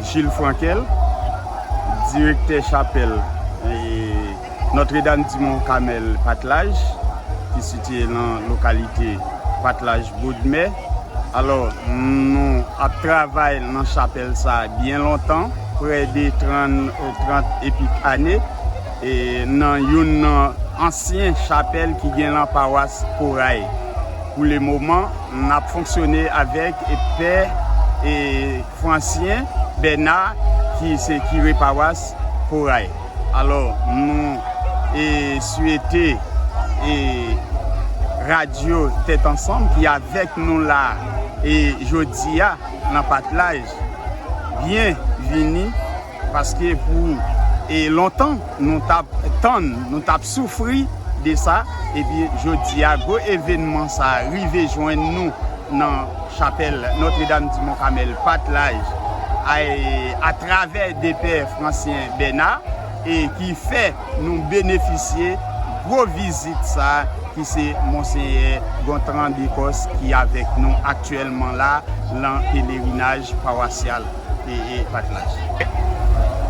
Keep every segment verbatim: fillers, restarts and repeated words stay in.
Gilles Frankel, direktè chapèl Notre-Dame du Mont Carmel Patlaj, ki sitiye nan lokalite Patlaj Bodmè. Alò, nou ap travay nan chapèl sa a byen lontan, prè de trant, trant epik ane, e nan youn nan ansyen chapèl ki gen lan pawas Koray. Pou le moman, n ap fonksyone avèk pè e Fransyen Bèna, ki se kire pawas Koray. Alò, nou e swete e radyo Tèt Ansanm ki avèk nou la e jodi a nan Patlaj, byen vini, paske pou e lontan nou t ap tann, nou t ap soufri de sa, epi jodi a gwo evènman sa a rive jwenn nou nan chapèl Notre-Dame du Mont Carmel Patlaj, a, atravè de pè Fransyen Bèna, e ki fè nou benefisye gwo vizit sa a, ki se Monsenyè Gontran Dekòs ki avèk nou aktyèlman la nan pelerinaj pawasyal e, e Patlaj.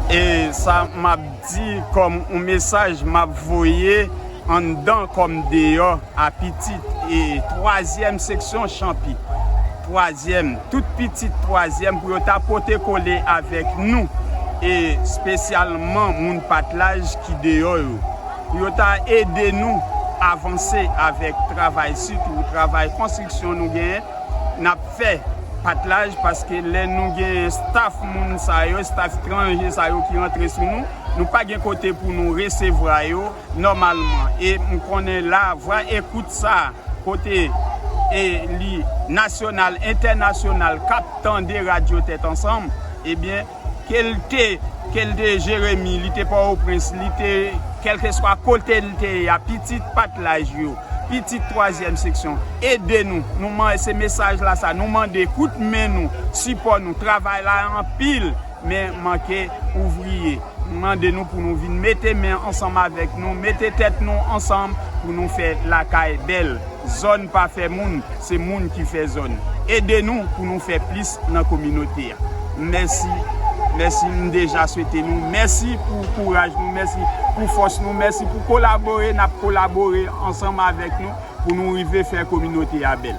E sa m ap di kòm yon mesaj m ap voye anndan kòm deyò a pitit e twazyèm seksyon Chanpi. Twazyèm, tout pitit twazyèm pou yo ta pote kole avèk nou, e espesyalman moun Patlaj ki deyò yo, pou yo ta ede nou avanse avèk travay, sitou travay konstriksyon nou genyen, n ap fè Patlaj, paske lè nou gen staf moun sa yo, staf etranje sa yo ki rantre sou nou, nou pa gen kote pou nou resevwa yo nòmalman. E m konnen la, vwa ekout sa, kote e li nasyonal, entènasyonal, k ap tande radyo Tèt Ansanm, ebyen, ke l te, ke l te Jeremi, li te Pòtoprens, li te, kèlkeswa kote l te ye a, pitit Patlaj yo, pitit twazyèm seksyon, ede nou. Nou man-, se mesaj la sa, nou mande kout men nou, sipò nou. Travay la anpil, men manke ouvriye. M mande nou pou nou vin mete men ansanm avèk nou, mete tèt nou ansanm pou nou fè lakay bèl. Zòn pa fè moun, se moun ki fè zòn. Ede nou pou nou fè plis nan kominote a. Mèsi, mèsi, m deja swete nou. Mèsi pou kouraj nou, mèsi pou fòs nou, mèsi pou kolabore n ap kolabore ansanm avèk nou pou nou rive fè kominote a bèl.